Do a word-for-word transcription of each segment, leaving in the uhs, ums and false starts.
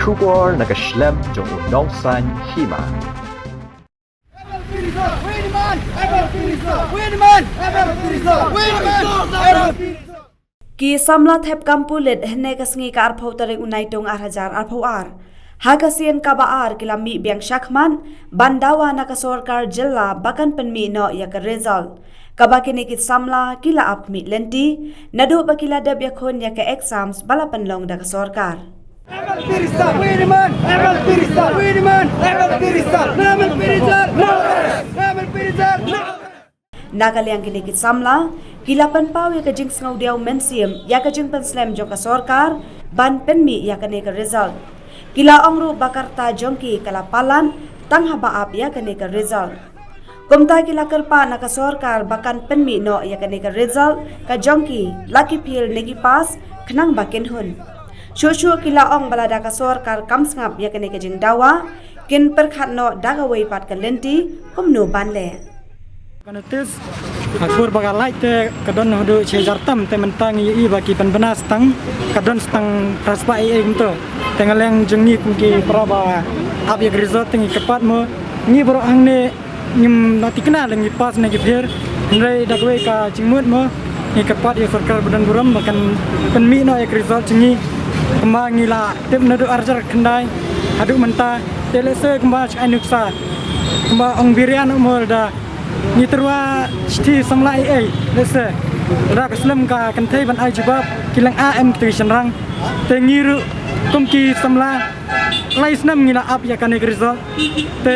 Khubor na ka shlem jong u nongsan hima. Ki samla thep kam pulit hynne ka sngi ka arphew tarik u Naitung ar hajar arphew ar. Ha ka sien kaba ar ki la mih biang shakhmat ban dawa na ka sorkar jylla ba kan pynmih noh ïa ka result. Kaba kine ki samla ki la ap khmih lynti naduh ba ki la dep ïakhun ïa ka exams ba la pynlong da ka sorkar. Na ka liang kine ki samla ki la pynpaw ïa ka jingsngewdiaw mynsiem ïa ka jingpynslem jong ka sorkar ban pynmih ïa kane ka result. Ki la ong ruh ba ka rta jong ki ka la palat tang haba ap ïa kane ka result. Kumta ki la kyrpad na ka sorkar ba kan pynmih noh ïa kane ka result ka jong ki, la ki fail ne ki pass, khnang ba kin hun. Shuh shuh ki la ong ba lada ka sorkar kam sngap ïa kane ka jingdawa, kin pyrkhat noh da kawei pat ka lynti kumno ban leh. Ka notis, ha ka por ba ka lait te ka don haduh shi hajar tam, te mynta ngi ïohi ba ki pynbna stang, ka don stang phra spah ei ei kumto. Te nga liang jong ngi kum ki para ba ap ïa ka result te ngi kyrpad mo, ngi baroh hangne ngim nang thikna lada ngi pass ne ngi fail. Hynrei da kawei ka jingmut mo, ngi kyrpad ïa ka sorkar ba donburom ba kan pynmih noh ïa ka result jong ngi. Kumba ngi la tip naduh ar hajar khyndai haduh mynta, te lehse kumba shu ai nuksa, kumba ong Biria noh mo, lada ngi tyrwa shithi samla ei ei, lehse lada ka slem ka kynthei ban ai jubab, ki lynga em kita ki shynrang. Te ngi ruh kum ki samla lai snem ngi la ap ïa kane ka result. Te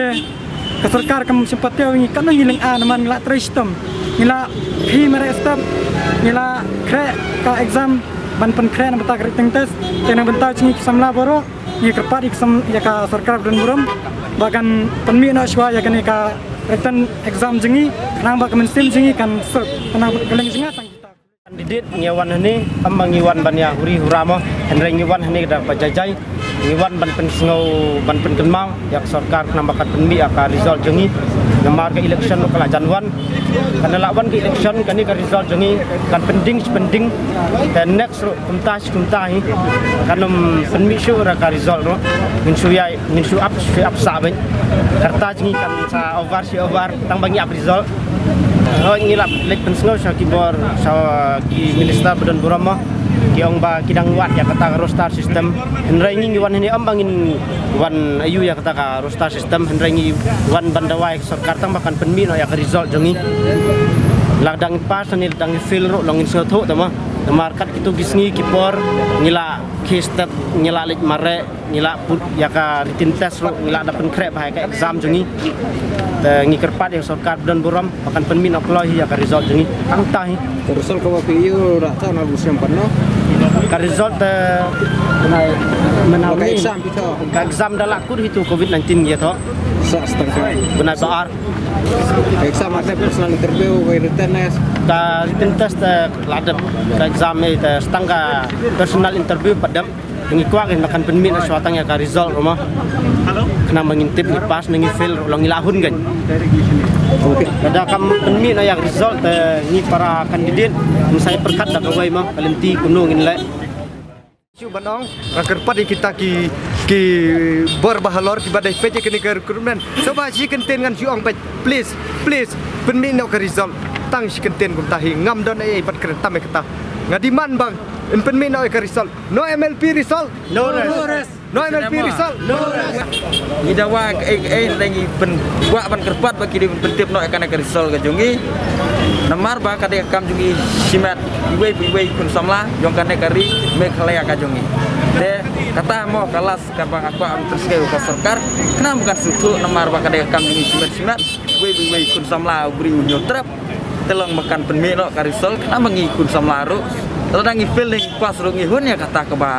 ka sorkar kam shim pat ïa ngi, katno ngi lynga, namar ngi la trei shitom, ngi la khie mareh step, ngi la khreh ka exam ban pynkhreh na bynta ka written test. Te na bynta jong ngi ki samla baroh ngi kyrpad ïa ka sam-, ïa ka sorkar ba donburom ba kan pynmih noh shuwa ïa kane ka written exam jong ngi, khnang ba ka mynsiem jong ngi kan suk, khnang ba ka liang jong nga tang kita. Candidate ngi wan hangne, ym ba ngi wan ban ïa huri hura mo, hynrei ngi wan hangne da kaba jai jai, ngi wan ban pynsngew, ban pynkynmaw ïa ka sorkar khnang ba kan pynmih ïa ka result jong ngi. Namar ka election ruh ka la jan wan, kan la wan ka election, kane ka result jong ngi kan pynding shi pynding. Te next ruh kumta shi kumta hi, kan ym pynmih shuh ruh ka result ruh. Ngin shu ïa, ngin shu ap, shu ap sah beit. Ka rta jong ngi kan sa over shi over tang ba ngi ap result. Hooid, ngi la leit pynsngew sha ki bor, sha ki minister ba donburom mo, ki ong ba ki dang wad ïa kata ka roster system. Hynrei ngi, ngi wan hangne ym ba ngin wan aiu ïa kata ka roster system, hynrei ngi wan ban dawa ïa ka sorkar tang ba kan pynmih noh ïa ka result jong ngi. Lada ngi pass ne lada ngi fail ruh long ngin sngewthuh te mo. Namar kat kito ki sngi ki por ngi la khie step, ngi la leit mareh, ngi la put ïa ka written test ruh, ngi la da pynkhreh bha ïa ka exam jong ngi. Te ngi kyrpad ïa ka sorkar ba donburom ba kan pynmih noh kloi hi ïa ka result jong ngi. Tang ta hi. Ka result kaba phi ïoh ruh ta na busiam pat no? Ka result te, ka exam phi thoh? Ka exam da lah kut hi tu covid nineteen ïa thoh. Sa stang ka. Bnai ba ar. Ka exam ada personal interview, ka written test. Ka written test te la dep, ka exam ei te stang ka personal interview pat dep. Ngi kwah ba kan pynmih noh shuwa tang ïa ka result ruh mo. Khnang ba ngin tip ngi pass ne ngi fail ruh long ngi la hun kan. Lada kam pynmih noh ïa ka result te ngi para candidate ngin sa ïa pyrkhat da kawei mo ka lynti kumno ngin leh. Shu ban ong, nga kyrpad ïa kita ki, ki bor ba halor kiba dei peit ïa kane ka recruitment. Sngewbha shi kyntien ngan shu ong beit, please, please, pynmih noh ka result. Tang shi kyntien kumta hi, ngam don ei ei ban kren tam ïa kata. Nga demand ba in pynmih noh ïa ka result. No M L P result. No rest. No M L P result. No rest. Ngi dawa kaei kaei, hynrei ngi pyn-, kwah ban kyrpad ba ki dei ban pyntip noh ïa kane ka result ka jong ngi. Namar ba ka dei ka kam jong ngi shimet iwei pa iwei i khun samla jong kane ka ri Meghalaya ka jong ngi. Te kata mo ka last kaba nga kwah ban pynskhem ïa ka sorkar, khnang ba kan sngewthuh, namar ba ka dei ka kam jong ngi shimet shimet iwei pa iwei i khun samla, u briew u hynñiew trep. Te long ba kan pynmih noh ka result, khnang ba ngi khun samla ruh, lada ngi fail ne ngi pass ruh ngi hun ïa kata kaba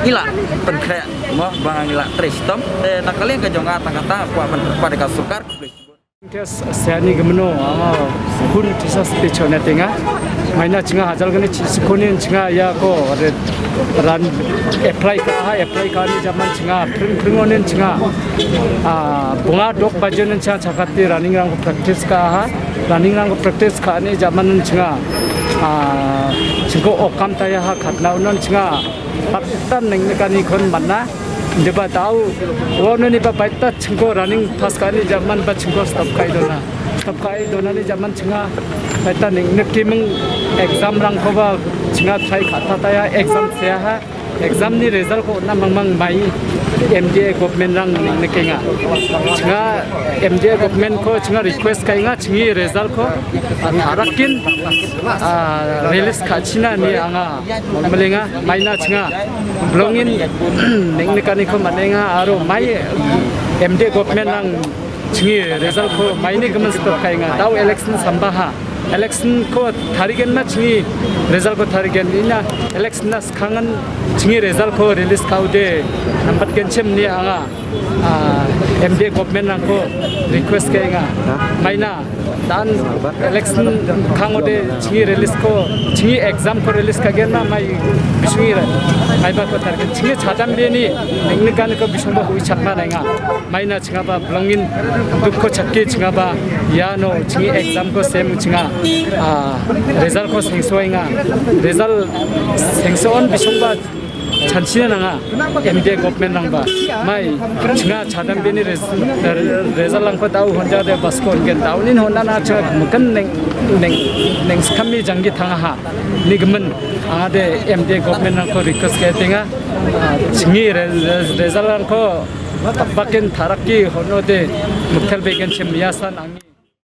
ngi la pynkhreh mo, ba ngi la trei shitom. Te na ka liang ka jong nga tang kata kwah ban kyrpad ïa ka sorkar. Test sani gmno, ah, khun tisa spe chona tenga. Maina chinga hajal gane chi sikonin chinga ïa ko, re, ran apply ka ha, apply ka ni jaman chinga, pring pring onin chinga. Ah, bunga dok bajen chinga chakati running rang ko practice ka ha. Running rang ko practice ka ni jaman chinga. Ah, chingko okam taya ha khatna unon chinga. Patan neng ne kani khon manna. Deba tau, wa nani ba baita chingko running pass kani jaman ba chingko stop kai dona. Stop kai dona ni jaman chinga, baita ning niki meng exam rang ko ba chinga try khata ta ya exam se ha. Exam ni result ko na mang mang mai M D A government rang ning niki nga. Chinga M D A government ko chinga request kai nga chingi result ko, ah, tharak kin, ah, release kachina ni anga. Malenga, maina chinga. Blongin, ning ni kani ko malenga, aro mai M D A government nang chingi result ko, mai ni kaman stop kai nga. Tau election samba ha. Election ko tarigen ma chingi result ko tarigen ina election na skangan chingi result ko release kau de. Nampat gen chem ni anga. Ah, M D A government nang ko request kai nga. Maina, dan election kang ode chingi release ko, chingi exam ko release ka gen ma mai bisung ira. Mai ba ko tar chingi chadam be ni, ning ni kan ko bisung ba hui chak ma nga. Maina chinga ba blongin duk ko chakke chinga ba ya no chingi exam ko sem chinga. Ah, result ko sengso nga. Result sengso on bisung ba chanchina nanga M D A government nang ba. Mai, chinga chadam bini res-, result lang ko tau honja de basko gen tau nin honda na chinga mungkin neng, neng, neng skami janggi thanga ha. Ni gemen, anga de M D A government nang ko request ke tinga. Ah, chingi re-, re-, result lang ko tapakin tharaki hono de muktel begen chim yasan ang.